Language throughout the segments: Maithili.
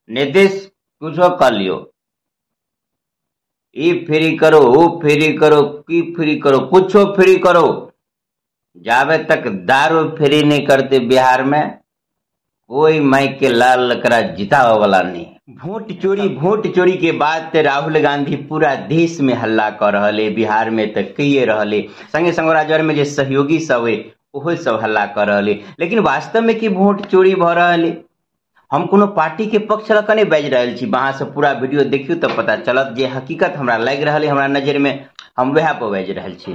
नीतीश कुछो कर लियो, ई फ्री करो, वो फ्री करो, की फ्री करो, कुछो फ्री करो, जाबे तक दारू फ्री नहीं करते बिहार में कोई माइक के लाल लकड़ा जितावे वाला नहीं। वोट चोरी के बाद ते राहुल गांधी पूरा देश में हल्ला कर रहले, बिहार में तो कहिए रहले, संगे संग राज्य में जे सहयोगी सब है ओहो सब हल्ला कर रहले। लेकिन वास्तव में की वोट चोरी भ रहले, हम कोनो पार्टी के पक्ष लग नहीं बाजि रहल छी। वहां से पूरा वीडियो देखियो तो पता चलत जे हकीकत हमरा लागि रहल है, हमरा नजर में हम वएह पर बाजि रहल छी।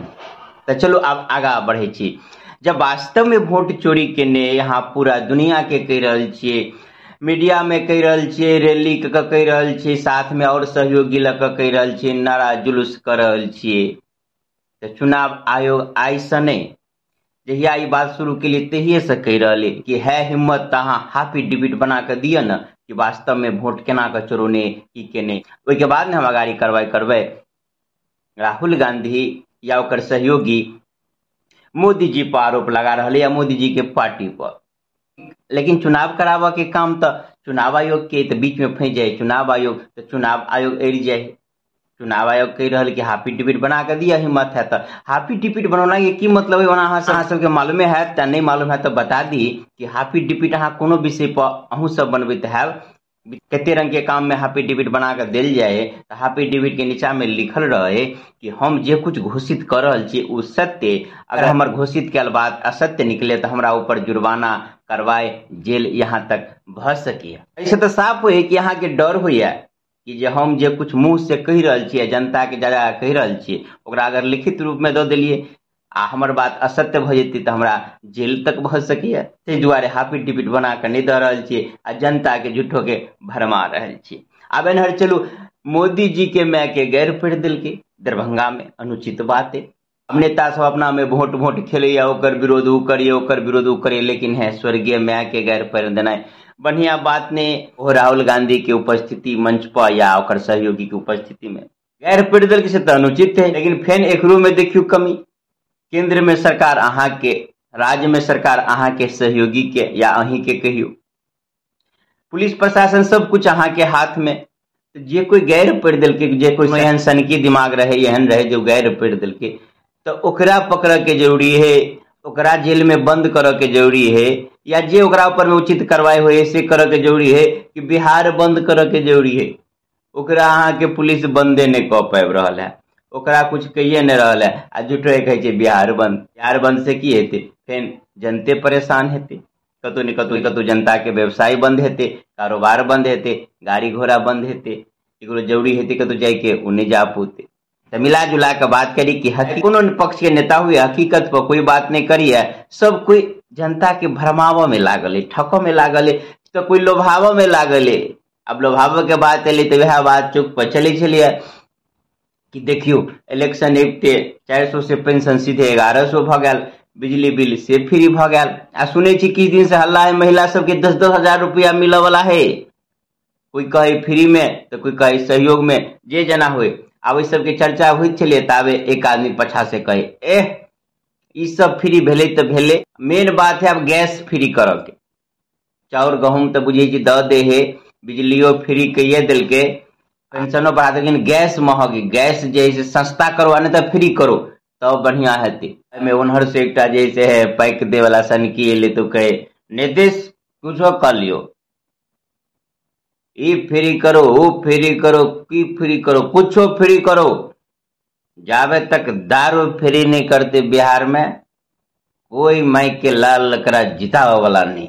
तो चलो अब आगा बढ़े छी। जब वास्तव में वोट चोरी केने यहाँ पूरा दुनिया के कहि रहल छियै, मीडिया में कहि रहल छियै, रैली क कहि रहल छियै, साथ में और सहयोगी लऽ कऽ कहि रहल छियै, नारा जुलूस कर रहल छियै, तऽ चुनाव आयोग आइ से नहि, जहिया ई बात शुरू केलियै तहिये से कहि रहल कि है हिम्मत तऽ अहाँ हाफी डिबिट बना कऽ दिअ ने कि वास्तव में वोट केना कऽ चोरौने की केने, ओहिके बाद ने हम अगाड़ी कार्रवाई करबै। राहुल गांधी या ओकर सहयोगी मोदी जी पर आरोप लगा रहल या मोदी जी के पार्टी पर, लेकिन चुनाव कराबऽ के काम तऽ चुनाव आयोग के, तऽ बीच में फंसि जाय चुनाव आयोग, तऽ चुनाव आयोग अड़ि जाय। चुनाव आयोग कहि रहल कि हाफी टिपिट बना कऽ दिअ, हिम्मत है तऽ। हाफी टिपिट बनौना के की मतलब है, ओना अहाँ सबके मालूमे हैत, तऽ नहि मालूम है तऽ बता दी कि हाफी टिपिट अहाँ कोनो विषय पर अहूँ सब बनबैत हैब। कते रंग के काम में हाफी डिबिट बना कऽ देल जाय तऽ हाफी डिबिट के नीचा में लिखल रहे कि हम जे कुछ घोषित कर रहल छी ओ सत्य, अगर हमर घोषित कयल बात असत्य निकले तऽ हमरा ऊपर जुर्माना, कार्रवाई, जेल यहाँ तक भऽ सकैए। एहिसँ तऽ साफ होइए कि अहाँके डर होइए कि जे हम जे कुछ मुँह से कहि रहल छियै, जनता के ज्यादा कहि रहल छियै, ओकरा अगर लिखित रूप में दऽ देलियै आ हमर बात असत्य भऽ जेतै तऽ हमरा जेल तक भऽ सकैए। ताहि दुआरे हाफी टिपिट बना कऽ नहि दऽ रहल छियै आ जनता के झूठो के भरमा रहल छियै। आब एनहर चलू, मोदी जी के माय के गैर पढ़ि देलकै दरभंगा में, अनुचित बात है। अब नेता सब अपना में वोट वोट खेलैया, ओकर विरोध ओ करिए, ओकर विरोध ओ करिए, लेकिन है स्वर्गीय माय के गैर पढ़ि देनाइ बढ़िया बात नहीं। ओ राहुल गांधी के उपस्थिति मंच पर या ओकर सहयोगी के उपस्थिति में गैर पढ़ि देलकै से तऽ अनुचित है। लेकिन फेन एकरो में देखियौ कमी, केंद्र में सरकार अहाँ के, राज्य में सरकार अहाँ के सहयोगी के या अहीं के कहियो, पुलिस प्रशासन सब कुछ अहाँ के हाथ में, जे कोई गैर पढ़ि देलकै, जे कोई एहन सनकी दिमाग रहे, एहन रहे जो गैर पढ़ि देलकै, तऽ ओकरा पकड़ऽ के जरूरी है, ओकरा जेल में बंद करऽ के जरूरी है, या जे ओकरा ऊपर में उचित कार्रवाई होय से करऽ के जरूरी है कि बिहार बंद करऽ के जरूरी है। ओकरा अहाँ के पुलिस बंदे नहीं कऽ पाबि रहल है, ओकरा कुछ कहिए नहीं रहल है आ झूठो कहै छै बिहार बंद। बिहार बंद से की हेतै, फेन जनते परेशान हेतै, कतौ ने कतौ कतौ जनता के व्यवसाय बंद हेतै, कारोबार बंद हेतै, गाड़ी घोड़ा बंद हेतै, ककरो जरूरी हेतै कतौ जाइके ओ नहि जा पौतै। तऽ मिला जुला कऽ बात करी कि कोनो पक्ष के नेता हुए हकीकत पर कोई बात नहीं करिए, सब कोई जनता के भरमावऽ में लागल है, ठकऽ में लागल है, तऽ कोई लोभावऽ में लागल है। आब लोभावऽ के बात एलै तऽ वएह बात चौक पर चलै छलियै कि देखियौ इलेक्शन अबिते 400 से पेंशन सीधे 1100 भऽ गेल, बिजली बिल से फ्री भऽ गेल। आ सुनै छी किछु दिन से हल्ला है महिला सबके 10-10 हजार रुपया मिलऽ वाला है, कोई कहै फ्री में तऽ कोई कहै सहयोग में, जे जेना होय। आब ओहि सबके चर्चा होइत छलै ताबे एक आदमी पछा से कहै एह ई सब फ्री भेलै तऽ भेलै, मेन बात है आब गैस फ्री करऽ के, चाउर गहूँम तऽ बुझै छी दऽ दे है, बिजलियो फ्री कैये देलकै, पेंशनो बढ़ा देलकै, लेकिन गैस महग, गैस जे है से सस्ता करो आ नहि तऽ फ्री करो तब बढ़िया हेतै। एहिमे ओन्हर से एकटा जे से है पैक दे वाला सनकी एलै तऽ कहे नीतीश कुछो कर लियो, ई फ्री करो, वो फ्री करो, की फ्री करो, कुछो फ्री करो, जाबे तक दारू फ्री नहीं करते बिहार में कोई माइक के लाल लकड़ा जितावे वाला नहीं।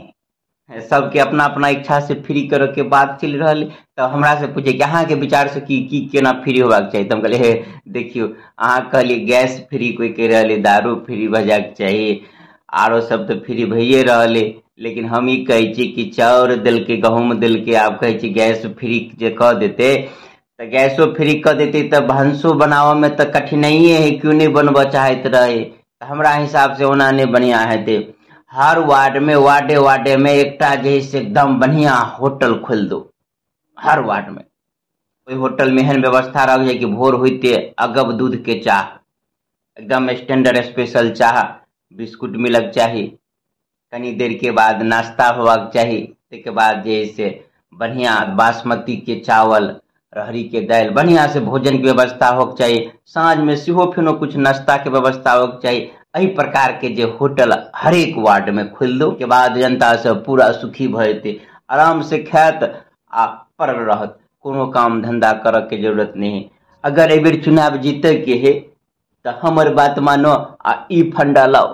सबके अपना अपना इच्छा से फ्री करे के बात चलि रहल। तऽ हमरा से पूछे कि अहाँके विचार से की की केना फ्री होबाक चाही, तऽ हम कहलियै हे देखियौ अहाँ कहलियै गैस फ्री, कोई कहि रहल दारू फ्री भऽ जायके चाही, आरो सब तऽ फ्री भइए रहल है, लेकिन हम ई कहै छी कि चाउर देलकै, गहूँम देलकै, आब कहै छी गैस फ्री जे कऽ देतै तऽ गैसो फ्री कऽ देतै तऽ भनसो बनाबऽमे तऽ कठिनाइए है, क्यों नहि बनबऽ चाहैत रहै, तऽ हमरा हिसाब से ओना नहि बढ़िआँ हेतै। हर वार्ड में वार्डे वार्डे में एकटा जे है से एकदम बढ़िया होटल खोलि दो, हर वार्ड में ओहि होटल में एहन व्यवस्था रह जाय कि भोर होइते अगब दूध के चाह, एकदम स्टैंडर्ड स्पेशल चाह, बिस्कुट मिलक चाही, कनी देर के बाद नाश्ता होबाक चाही, ताहिके बाद जे है से बढ़िया बासमती के चावल, रहरी के दालि, बढ़िया से भोजन के व्यवस्था होके चाही। साँझ में सेहो फेनो कुछ नाश्ता के व्यवस्था होके चाही। एहि प्रकार के जे होटल हरेक वार्ड में खोलि दो के बाद जनता सब पूरा सुखी भऽ जेतै, आराम से खायत आ पड़ल रहत, कोनो काम धंधा करऽ के जरूरत नहीं। अगर एहि बेर चुनाव जीते के है तऽ हमर बात मानो आ ई फंडा लाओ।